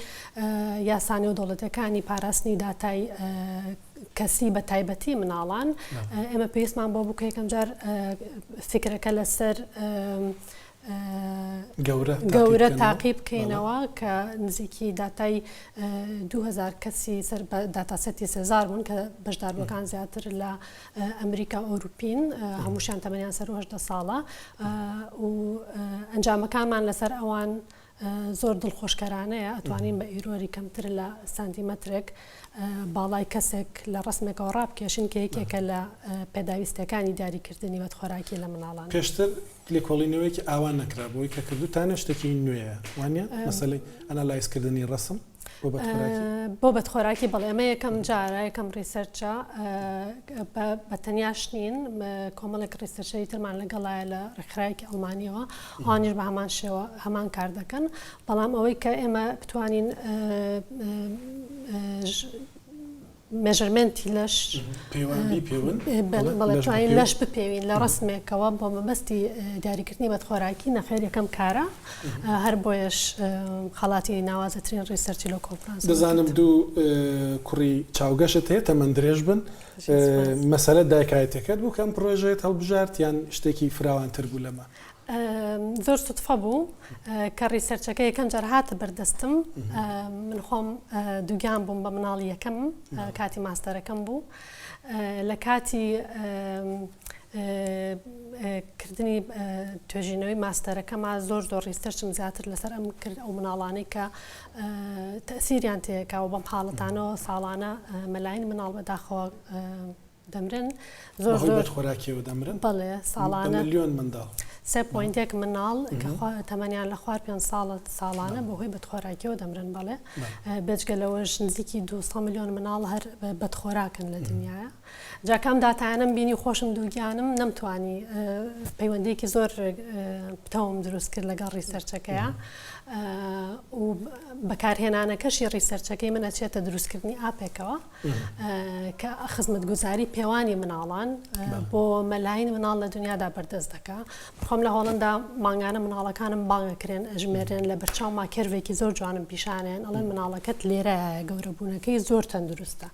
یاسا نێودەوڵەتیەکانی پاراستنی داتای کەسی بە تایبەتی مناڵان ئێمە پێویستمان بۆ بوو کە یەکەم جار فکرەکە لەسەر گەورە تاقی بکەینەوە کە نزیکی داتای 2000 کەسی سەر بە dataset ی سێزار بوون کە بەشداربووەکان زیاتر لە ئەمریکا و ئەوروپین هەمووشیان تەمەنیان سەر هەژدە ساڵە و ئەنجامەکانمان لەسەر ئەوان زۆر دڵخۆشکەرانەیە ئەتوانین بە error ی کەمتر لە سانتیمەترێک باڵای کەسێک لە ڕەسمێکەوە ڕابکێشین کە یەکێکە لە پێداویستیەکانی دیاریکردنی بەدخۆراکی لە مناڵان. پێشتر لێکۆڵینەوەیەکی ئاوا نەکرابوو، ئەوەی کە کردووتانە شتێکی نوێیە وانیە؟ مەسەلەی analyze کردنی ڕەسم بۆ بەدخۆراکی؟ بۆ بەدخۆراکی بەڵێ ئەمە یەکەم جارە یەکەم research ە بە تەنیاش نین کۆمەڵێک researcher ی ترمان لەگەڵایە لە ڕێکخراوێکی ئەڵمانیەوە ئەوانیش بە هەمان شێوە هەمان کار دەکەن بەڵام ئەوەی کە ئێمە بتوانین measurement ی لەش بەڵێ لەش بپێوین لە ڕسمێکەوە بۆ مەبەستی دیاریکردنی بەدخۆراکی نەخێر یەکەم کارە هەر بۆیەش خەڵاتی ناوازەترین research ی لە کۆنفرانس دەزانم دوو کوڕی چاوگەشت هەیە تەمەن درێژ بن مەسەلە دایکایەتەکەت بوو کە ئەم پرۆژەیەت هەڵبژارد یان شتێکی فراوانتر بوو لەمە؟ زۆر سوتفە بوو کە research ەکە یەکەم جار هاتە بەردەستم من خۆم دووگیان بووم بە مناڵی یەکەم کاتی ماستەرەکەم بوو لە کاتی کردنی توێژینەوەی ماستەرەکەما زۆر زۆر research م زیاتر لەسەر ئەم کرد ئەو مناڵانەی کە تەسیریان تێکاوە بەم حاڵەتانەوە ساڵانە مەلاین مناڵ بەداخەوە دەمرن زۆر زۆر بەدخۆراکیەوە دەمرن بەڵێ ساڵانە ملیۆن منداڵ سێ point ێک مناڵ کە تەمەنیان لە خوار پێ ساڵە ساڵانە بەهۆی بەدخۆراکیەوە دەمرن بەڵێ بێجگە لەوەش نزیکی 200 ملیۆن مناڵ هەر بەدخۆراکن لە دنیاە جا کە ئەم داتایانەم بینی خۆشم دووگیانم نەمتوانی پەیوەندیەکی زۆر پتەوم دروست کرد لەگەڵ research ەکەیە و بەکارهێنانەکەشی research ەکەی من ئەچێتە دروستکردنی app ێکەوە کە خزمەتگوزاری پێوانی مناڵان بۆ مەلاین مناڵ لە دنیادا بەردەست دەکا. خۆم لە هۆڵندا مانگانە مناڵەکانم بانگ ئەکرێن ئەژمێرێن لە بەرچاوما curve ێکی زۆر جوانم پیشانێن ئەڵێن مناڵەکەت لێرەیە گەورەبوونەکەی زۆر تەندروستە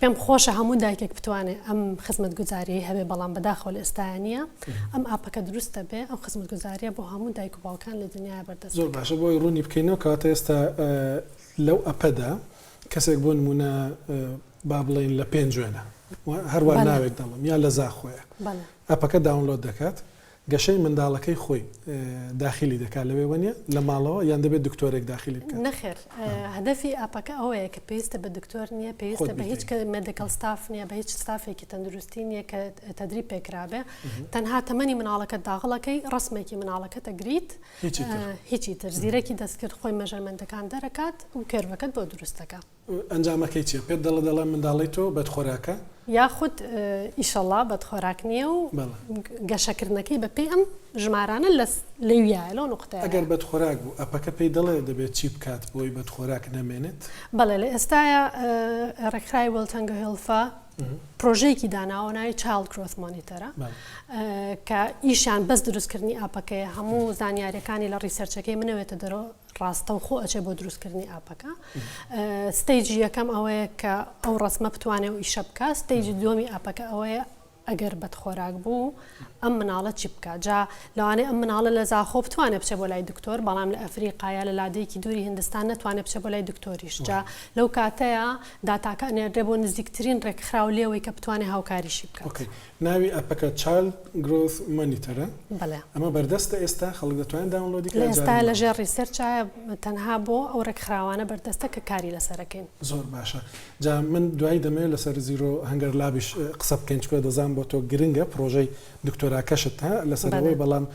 پێم خۆشە هەموو دایکێک بتوانێت ئەم خزمەتگوزاریەی هەبێ بەڵام بەداخەوە لە ئێستایا نییە ئەم ئاپەکە دروست دەبێ ئەو خزمەتگوزاریە بۆ هەموو دایک و باوکان لە دنیایا بەردەست زۆر دەکات. باشە بۆی ڕوونی بکەینەوە کەواتە ئێستا لەو ئەپەدا کەسێک بۆ نموونە با بڵێین لە پێنجوێنە هەروا ناوێک دەڵێم یا لە زاخۆیە ئەپەکە download دەکات گەشەی منداڵەکەی خۆی داخیلی دەکات لەوێ وەنیە لە ماڵەوە یان دەبێت دکتۆرێک داخیلی بکات؟ نەخێر هەدەفی ئەپەکە ئەوەیە کە پێویستە بە دکتۆر نییە پێویستە بە هیچ medical staff نییە بە هیچ ستافێکی تەندروستی نییە کە تەدریب پێکرابێ تەنها تەمەنی مناڵەکەت داغڵەکەی ڕسمێکی مناڵەکەت ئەگریت هیچی تر زیرەکی دەستکرد خۆی measurement ەکان دەرەکات و curve ەکەت بۆ دروست دەکا. ئەنجامەکەی چیە؟ پێت دەڵێ دەڵێ منداڵەی تۆ بەدخۆراکە؟ یاخود ئیشەڵا بەدخۆراک نیە و گەشەکردنەکەی بە پێی ئەم ژمارانە لە لەویایە لەو نوقتەیە. ئەگەر بەدخۆراک بوو ئەپەکە پێی دەڵێ دەبێت چی بکات بۆی بەدخۆراک نەمێنێت؟ بەڵێ لە ئێستایا ڕێکخراوی Welthungerhilfe پرۆژەیەکی داناوە ناوی Child Growth Monitor ە کە ئیشیان بەس دروستکردنی ئاپەکەیە هەموو زانیاریەکانی لە research ەکەی منەوێتە دەرەوە ڕاستەوخۆ ئەچێ بۆ دروستکردنی ئاپەکە stage ی یەکەم ئەوەیە کە ئەو ڕسمە بتوانێ و ئیشە بکە stage ی دووەمی ئاپەکە ئەوەیە ئەگەر بەدخۆراک بوو ئەم مناڵە چی بکە جا لەوانەیە ئەم مناڵە لە زاخۆ بتوانێت بچێ بۆ لای دکتۆر بەڵام لە ئەفریقا یا لە لادێکی دووری هندستان نەتوانێت بچێ بۆ لای دکتۆریش جا لەو کاتەیە داتاکە ئەنێردرێ بۆ نزیکترین ڕێکخراو لێوەی کە بتوانێت هاوکاریشی بکات. okay ناوی ئەپەکە Child Growth Monitor ە بەڵێ. ئەمە بەردەستە ئێستا خەڵک دەتوانێت download ی کە لە ئێستا لە ژێر research ایە تەنها بۆ ئەو ڕێکخراوانە بەردەستە کە کاری لەسەر ئەکەین. زۆر باشە جا من دوایی دەمەوێت لەسەر Zero Hunger Lab یش قسە بکەین چونکە دەزانم بۆ تۆ گرنگە پڕۆژەی دکتۆراکەشت ها لەسەر ئەوەی بەڵام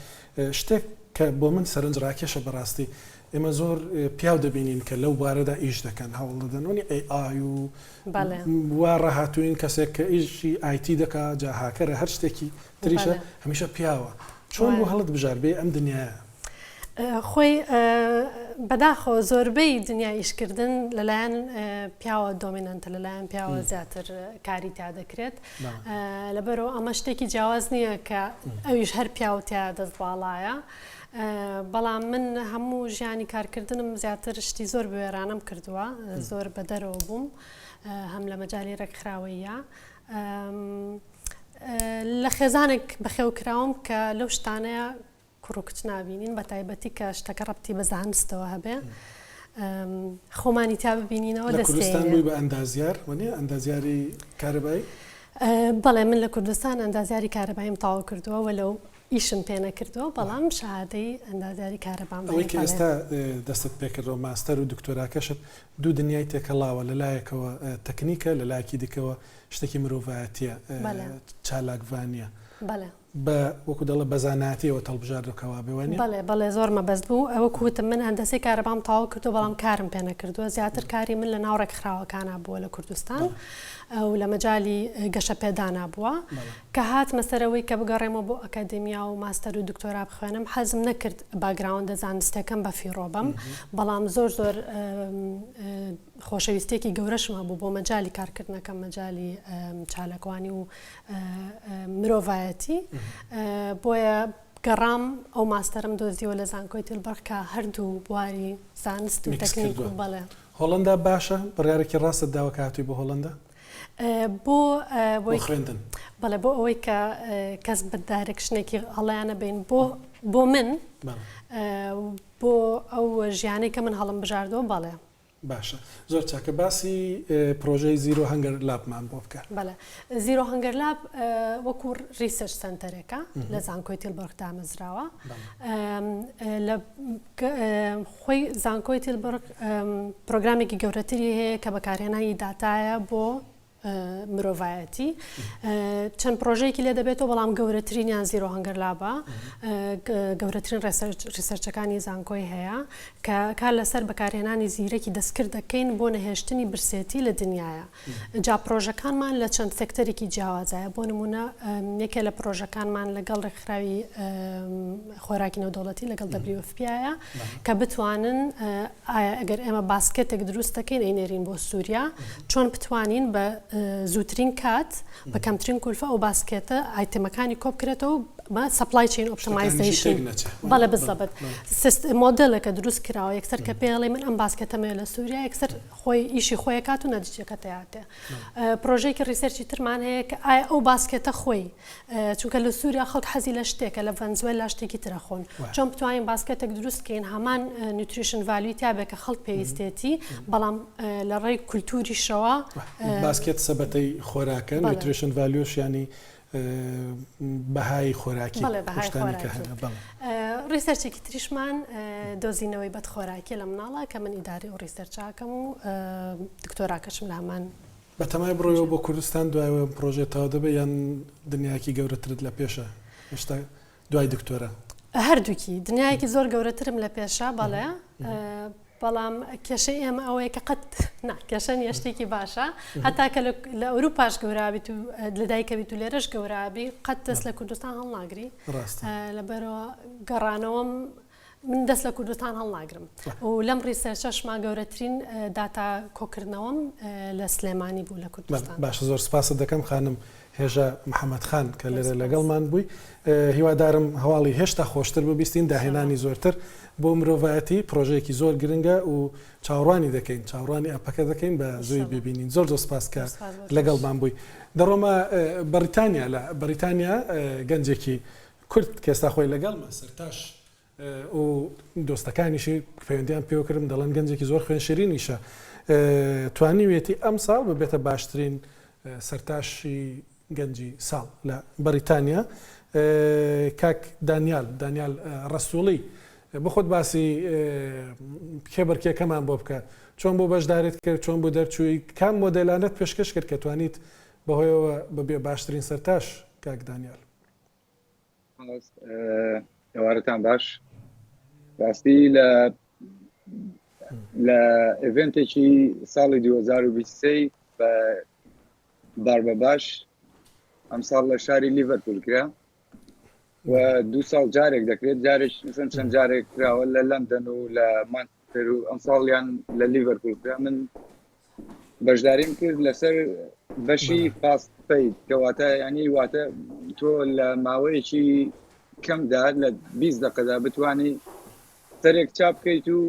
شتێک کە بۆ من سەرنج ڕاکێشە بەڕاستی ئێمە زۆر پیاو دەبینین کە لەو بوارەدا ئیش دەکەن هەوڵ دەدەن وەنی AI و وا ڕاهاتووین کەسێک کە ئیشی IT دەکا جا هاکەرە هەر شتێکی تریشە هەمیشە پیاوە چۆن بۆ هەڵت بژار بێ ئەم دنیاە؟ خۆی بەداخەوە زۆربەی دنیای ئیشکردن لەلایەن پیاوە dominant ە لەلایەن پیاوە زیاتر کاری تیا دەکرێت لەبەرەوە ئەمە شتێکی جیاواز نییە کە ئەویش هەر پیاو تیا دەست باڵایە بەڵام من هەموو ژیانی کارکردنم زیاتر شتی زۆر بوێرانەم کردووە زۆر بەدەرەوە بووم هەم لە مەجای ڕێکخراوەیە لە خێزانێک بەخێو کراوم کە لەو شتانەیە کوڕ و کچ نابینین بە تایبەتی کە شتەکە ڕەبتی بە زانستەوە هەبێ خۆمانی تیا ببینینەوە لە کوردستان بووی بە ئەندازیار وەنیە ئەندازیاری کارەبایی؟ بەڵێ من لە کوردستان ئەندازیاری کارەباییم تەواو کردووە وەلو ئیشم پێ نەکردووە بەڵام شەهادەی ئەندازیاری کارەبام هەیە. ئەوەی کە ئێستا دەستت پێکردەوە ماستەر و دکتۆراکەشت دوو دنیای تێکەڵاوە لە لایەکەوە تەکنیکە لە لایەکی دیکەوە شتێکی مرۆڤایەتیە چالاکڤانیە بە وەکو دەڵێ بە زانایەتیەوە تەڵبژاردوە کە وابێ وانیە؟ بەڵێ بەڵێ زۆر مەبەست بوو وەکو وتم من هەندەسەی کارەبام تەواو کردوە بەڵام کارم پێ نەکردوە زیاتر کاری من لە ناو ڕێکخراوەکانا بووە لە کوردستان و لە مەجالی گەشەپێدانا بووە کە هاتمە سەر ئەوەی کە بگەڕێمەوە بۆ ئەکادیمیا و ماستەر و دکتۆرا بخوێنم حەزم نەکرد background ە زانستیەکەم بە فیڕۆ بەم بەڵام زۆر زۆر خۆشەویستیەکی گەورەشم هەبوو بۆ مەجالی کارکردنەکەم مەجالی چاالکوانی و مرۆڤایەتی بۆیە گەڕام ئەو ماستەرم دۆزیەوە لە زانکۆی تیلبەرگ کە هەردوو بواری زانست و تەکنیک و بەڵێ. هۆڵەندا باشە؟ بڕیارێکی ڕاستت داوە کە هاتووی بۆ هۆڵەندا؟ بۆ بۆ خوێندن؟ بەڵێ بۆ ئەوەی کە کەس بە direction ێکی هەڵەیان نەبەین بۆ بۆ من بۆ ئەو ژیانەی کە من هەڵم بژاردەوە بەڵێ. باشە زۆر چاکە باسی پرۆژەی Zero Hunger Lab مان بۆ بکە. بەڵێ Zero Hunger Lab وەکو research center ێکە لە زانکۆی تیلبۆرگ دامەزراوە لە خۆی زانکۆی تیلبۆرگ پرۆگرامێکی گەورەتری هەیە کە بەکارهێنانی داتایە بۆ مرۆڤایەتی چەند پرۆژەیەکی لێ دەبێتەوە بەڵام گەورەترینیان Zero Hunger Lab ە گەورەترین research ەکانی زانکۆی هەیە کە کار لەسەر بەکارهێنانی زیرەکی دەستکرد دەکەین بۆ نەهێشتنی برسێتی لە دنیاە جا پرۆژەکانمان لە چەند سێکتەرێکی جیاوازایە بۆ نمونە یەکێ لە پرۆژەکانمان لەگەڵ ڕێکخراوی خۆراکی نێودەوڵەتی لەگەڵ WFP یە کە بتوانن ئایا ئەگەر ئێمە basket ێک دروست دەکەین ئەینێرین بۆ سووریا چۆن بتوانین بە زووترین کات بە کەمترین کولفە ئەو باسکێتە ئایتمەکانی کۆبکرێتەوە بە supply chain optimization بەڵێ بزەبت مۆدلێکە دروست کراوە یەکسەر کە پێڵێ من ئەم basket ەمەیە لە سووریا یەکسەر خۆی ئیشی خۆی کات و نەتیجەکە تیاتێ پرۆژێکی research ی ترمان هەیە کە ئایا ئەو basket ە خۆی چونکە لە سووریا خەڵک حەزی لە شتێکە لە ڤەنزوێلا شتێکی ترە خۆن چۆن بتوانین basket ێک دروست کەین هەمان nutrition value ی تیابێ کە خەڵک پێویستێتی بەڵام لە ڕێی کولتوریشەوە basket سەبەتەی خۆراکە nutrition value ش ینی بەهای خۆراکی research ێکی تریشمان دۆزینەوەی بەدخۆراکیە لە مناڵە کە من ئیداری و research ەکەم و دکتۆراکەشم لە هەمان بەتەمای بڕۆیەوە بۆ کوردستان دوای ئەوەی ئەم پڕۆژەیە تەواو دەبێت یان دنیایەکی گەورەترت لە پێشە هێشتا دوای دکتۆرا؟ هەردووکی، دنیایەکی زۆر گەورەترم لە پێشە بەڵێ، بەڵام کێشەی ئێمە ئەوەیە کە قەت نا کێشە نییە شتێکی باشە هەتا کە لە ئەوروپاش گەورابیت و لە دایکەبیت و لێرەش گەورابی قەت دەست لە کوردستان هەڵناگری لەبەرەوە گەڕانەوەم من دەست لە کوردستان هەڵناگرم و لەم research ەشما گەورەترین داتا کۆکردنەوەم لە سلێمانی بوو لە کوردستان. باشە زۆر سپاست دەکەم خانم هێژا محەمەد خان کە لێرە لەگەڵمان بووی هیوادارم هەواڵی هێشتا خۆشتر ببیستین داهێنانی زۆرتر بۆ مرۆڤایەتی پرۆژەیەکی زۆر گرنگە و چاوەڕوانی دەکەین چاوەڕوانی ئەپەکە دەکەین بە زووی ببینین زۆر زۆر سپاس کە لەگەڵمان بووی دەڕۆمە بەریتانیا لە بەریتانیا گەنجێکی کورد کە ئێستا خۆی لەگەڵمە سەرتاش و دۆستەکانیشی پەیوەندیان پێوە کردم دەڵێن گەنجێکی زۆر خوێن شیرینیشە توانیویەتی ئەمساڵ ببێتە باشترین سەرتاشی گەنجی ساڵ لە بەریتانیا کاک دانیال دانیال ڕەسوڵی بخۆت باسی کێبەرکێکەمان بۆ بکە چۆن بۆ بەشداریت کرد چۆن بۆ دەرچووی کام مۆدێلانەت پێشکەش کرد کە توانیت بەهۆیەوە ببێ باشترین سەرتاش کاک دانیال ئێوارەتان باش ڕاستی لە لە event ێکی ساڵی 2023 بە باربە باش ئەم ساڵ لە شاری لیڤەرپول کرا و دوو ساڵ جارێک دەکرێت جارێک مثلەن چەند جارێک کراوە لە لەندەن و لە مانچستەر و ئەم ساڵیان لە لیڤەرپول کرا من بەشداریم کرد لەسەر بەشی fast fade کەواتە ینی واتە تۆ لە ماوەیەکی کەمدا لە 20 دقەدا بتانی سەرێک چاپ بکەیت و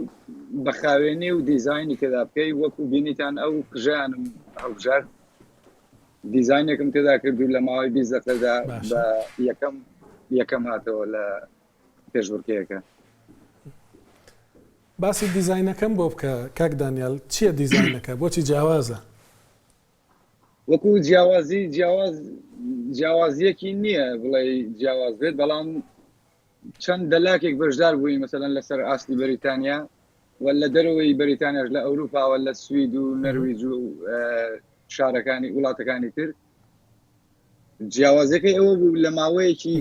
بە خاوێنی و دیزایانی تێدا بکەی وەکو بینیتان ئەو قژیانم هەڵبژارد دیزاینێکم تێدا کرد و لە ماوەی 20 دقەدا بە یەکەم یەکەم هاتەوە لە پێشبڕکێیەکە. باسی دیزاینەکەم بۆ بکە کاک دانیال چیە دیزاینەکە بۆچی جیاوازە؟ وەکو جیاوازی جیاواز جیاوازیەکی نییە بڵێ جیاواز بێت بەڵام چەند دەلاکێک بەشدار بووین مەسەلەن لەسەر ئاستی بەریتانیا و لە دەرەوەی بەریتانیاش لە ئەوروپاوە لە سوید و نەرویج و شارەکانی وڵاتەکانی تر جیاوازەکەی ئەوە بوو لە ماوەیەکی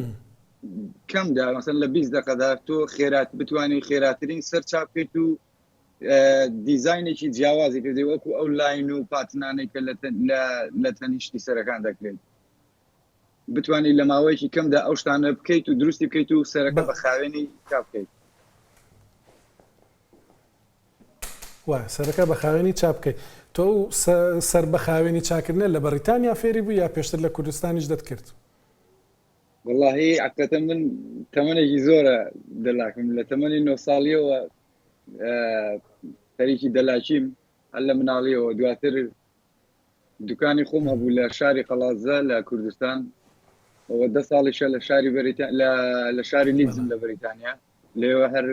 کەمدا مەسەن لە 20 دقەدا تۆ خێرات بتوانانی خێراترین سەر چاپ بکەیت و دیزاینێکی جیاوازی کردی وەکو ئەو line و pattern انەی کە لە تەنیشتی سەرەکان دەکرێت بتانی لە ماوەیەکی کەمدا ئەو شتانە بکەیت و دروستی بکەیت و سەرەکە بە خاوێنی چاپ بکەیت وایە سەرەکە بە خاوێنی چاپ بکەی. تۆ ئەو سەر بە خاوێنی چاکردنە لە بەڕیتانیا فێری بووی یا پێشتر لە کوردستانیش دەتکرد؟ وەڵاهی حەقیقەتەن من تەمەنێکی زۆرە دەلاکم لە تەمەنی نۆ ساڵیەوە خەریکی دەلاکیم هەر لە مناڵیەوە دواتر دوکانی خۆم هەبوو لە شاری قەڵادزە لە کوردستان ئەوە دە ساڵیشە لە شاری بەریتان لە لە شاری لیدزم لە بەریتانیا لێوە هەر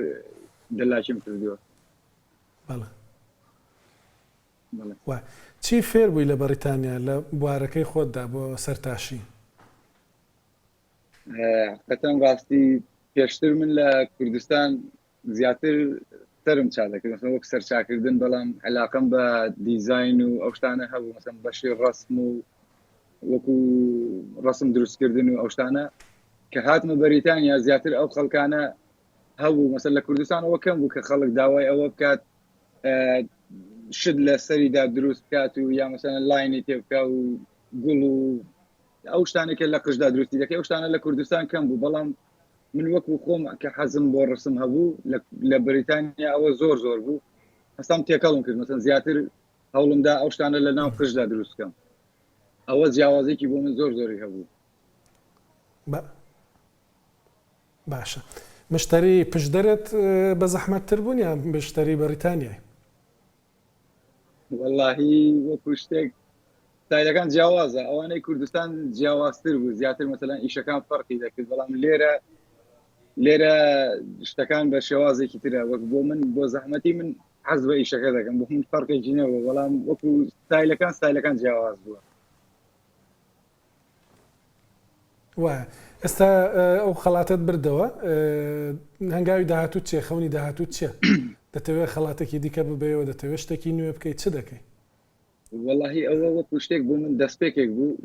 دەلاکیم کردووە. بەڵێ. بەڵێ. چی فێر بووی لە بەڕیتانیا لە بوارەکەی خۆتدا بۆ سەرتاشی؟ حقیقەتەن ڕاستی پێشتر من لە کوردستان زیاتر سەرم چا دەکرد مەسەن وەک سەرچاکردن بەڵام علاقەم بە دیزاین و ئەو شتانە هەبوو مەسەن بەشی ڕسم و وەکو ڕسم دروستکردن و ئەو شتانە کە هاتمە بەریتانیا زیاتر ئەو خەڵکانە هەبوو مەسەن لە کوردستان ئەوە کەم بوو کە خەڵک داوای ئەوە بکات شت لە سەریدا دروست بکات و یا مەسەن line ی تێ بکە و گوڵ و ئەو شتانێک کە لە قژدا دروستی دەکەی ئەو شتانە لە کوردستان کەم بوو بەڵام من وەکو خۆم کە حەزم بۆ ڕسم هەبوو لە بەریتانیا ئەوە زۆر زۆر بوو هەستام تێکەڵم کرد مەسەن زیاتر هەوڵمدا ئەو شتانە لە ناو قژدا دروست بکەم. ئەوە جیاوازێکی بۆ من زۆر زۆری هەبوو. باشە مشتەری پشدەرت بە زەحمەتتر بوون یان مشتەری بەریتانیای؟ وەڵاهی وەکو شتێک ستایلەکان جیاوازە ئەوانەی کوردستان جیاوازتر بوو زیاتر مەسەلەن ئیشەکان فەرقی دەکرد بەڵام لێرە لێرە شتەکان بە شێوازێکی ترە وەک بۆ من بۆ زەحمەتی من حەز بە ئیشەکە دەکەم بۆ من فەرقێکی نەبوو بەڵام وەکو ستایلەکان ستایلەکان جیاواز بووە. وایە ئێستا ئەو خەڵاتەت بردەوە هەنگاوی داهاتوو چیە خەونی داهاتوو چیە دەتەوێت خەڵاتێکی دیکە ببەیەوە دەتەوێت شتێکی نوێ بکەیت چ دەکەی؟ وەڵاهی ئەوە وەکو شتێک بۆ من دەستپێکێک بوو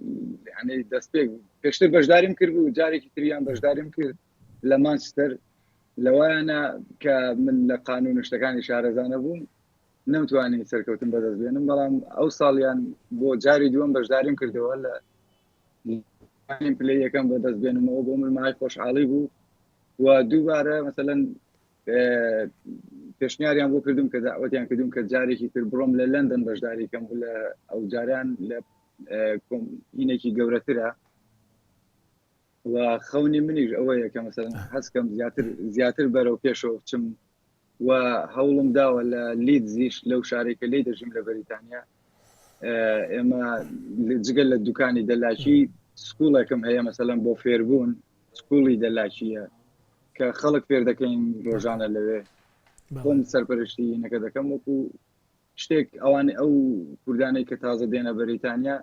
یعنی دەستپێک پێشتر بەشداریم کرد بوو جارێکی تریان بەشداریم کرد لە مانچستەر لەوایانە کە من لە قانون و شتەکانی شارەزانە بووم نەمتوانی سەرکەوتن بەدەست بێنم بەڵام ئەو ساڵیان بۆ جاری دووەم بەشداریم کردەوە لە پلەی یەکەم بەدەست بێنمەوە بۆ من مای خۆشحاڵی بوو و دووبارە مەسەلەن پێشنیاریان بۆ کردم کە داوەتیان کردم کە جارێکی تر بڕۆم لە لەندەن بەشداری کەم لە ئەو جاران لە هینێکی گەورەترە و خەونی منیش ئەوەیە کە مەسەلەن حەزکەم زیاتر زیاتر بەرەو پێشەوە بچم و هەوڵم داوە لە لیدزیش لەو شارێک کە لی دەژیم لە بەریتانیا ئێمە جگە لە دوکانی دەلاکی سکوڵێکم هەیە مەسەلەن بۆ فێربوون سکوڵی دەلاکیە کە خەڵک فێر دەکەین ڕۆژانە لەوێ خۆم سەرپەرشتی نەکە دەکەم وەکو شتێک ئەوان ئەو کوردانەی کە تازە دێنە بەریتانیا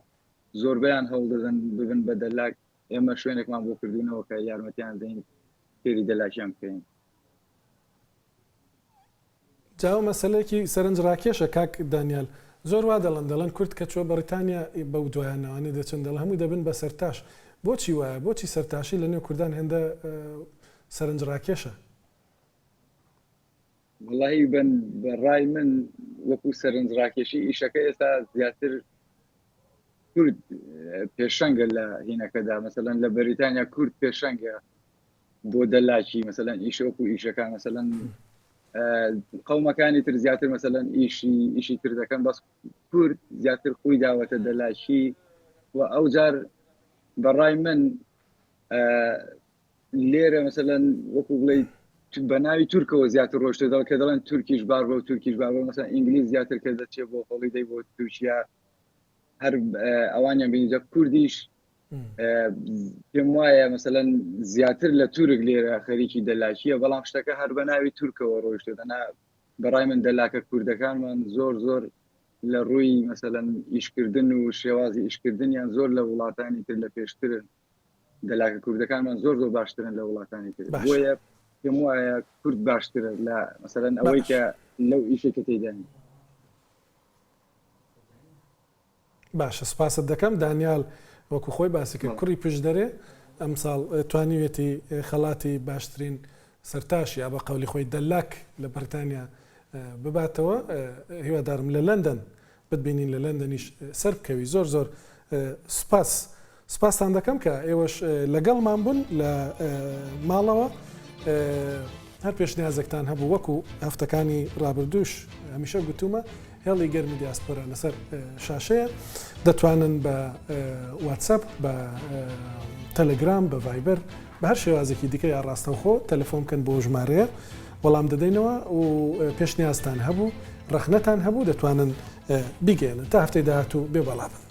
زۆربەیان هەوڵ دەدەن ببن بە دەلاک ئێمە شوێنێکمان بۆ کردوونەوە کە یارمەتیان دەین فێری دەلاکیان بکەین. جا ئەو مەسەلەیەکی سەرنج ڕاکێشە کاک دانیال زۆر وا دەڵێن دەڵێن کورد کە چوە بەڕیتانیا بەو دوایانەوانەی دەچن دەڵێن هەمووی دەبن بە سەرتاش بۆچی وایە بۆچی سەرتاشی لە نێو کوردان هێندە سەرنج ڕاکێشە؟ وەڵاهی بە ڕای من وەکو سەرنج ڕاکێشی ئیشەکە ئێستا زیاتر کورد پێشەنگە لە هینەکەدا مەسەلەن لە بەریتانیا کورد پێشەنگە بۆ دەلاکی مەسەلەن ئیش وەکو ئیشەکان مەسەلەن قەومەکانی تر زیاتر مەسەلەن ئیشی ئیشی تر دەکەن بەس کورد زیاتر خۆی داوەتە دەلاکی و ئەو جار بەڕای من لێرە مەسەلەن وەکو بڵێ بە ناوی تورکەوە زیاتر ڕۆشتە دەڵ کە دەڵێن تورکیش بار بە تورکیش بار بە مەسەلەن ئینگلیز زیاتر کە دەچێت بۆ holiday بۆ تورکیا هەر ئەوانیان بینی جا کوردیش پێم وایە مەسەلەن زیاتر لە تورک لێرە خەریکی دەلاکیە بەڵام شتەکە هەر بە ناوی تورکەوە ڕۆیشتە دەنا بەڕای من دەلاکە کوردەکانمان زۆر زۆر لە ڕووی مەسەلەن ئیشکردن و شێوازی ئیشکردنیان زۆر لە وڵاتانی تر لە پێشترن دەلاکە کوردەکانمان زۆر زۆر باشترن لە وڵاتانی تر بۆیە پێم وایە کورد باشترە لە مەسەلەن ئەوەی کە لەو ئیشێک کە تێدان باشە سوپاست دەکەم دانیال وەکو خۆی باسی کرد کوڕی پشدەرێ ئەمساڵ توانیوێتی خەڵاتی باشترین سەرتاش یا بە قەولی خۆی دەلاک لە بەریتانیا بباتەوە هیوادارم لە لەندەن بتبینین لە لەندەنیش سەربکەوی زۆر زۆر سوپاس سوپاستان دەکەم کە ئێوەش لەگەڵمان بوون لە ماڵەوە هەر پێشنیازێکتان هەبوو وەکو هەفتەکانی ڕابردووش هەمیشە گوتومە هێڵی گەرمی دیاسپۆرا لەسەر شاشەیە دەتوانن بە واتسەپ بە تەلەگرام بە ڤایبەر بە هەر شێوازێکی دیکە یا ڕاستەوخۆ تەلەفۆن بکەن بۆ ژمارەیە وەڵام دەدەینەوە و پێشنیازتان هەبوو ڕەخنەتان هەبوو دەتوانن بیگەێنن تا هەفتەی داهاتوو بێ بەڵا بن.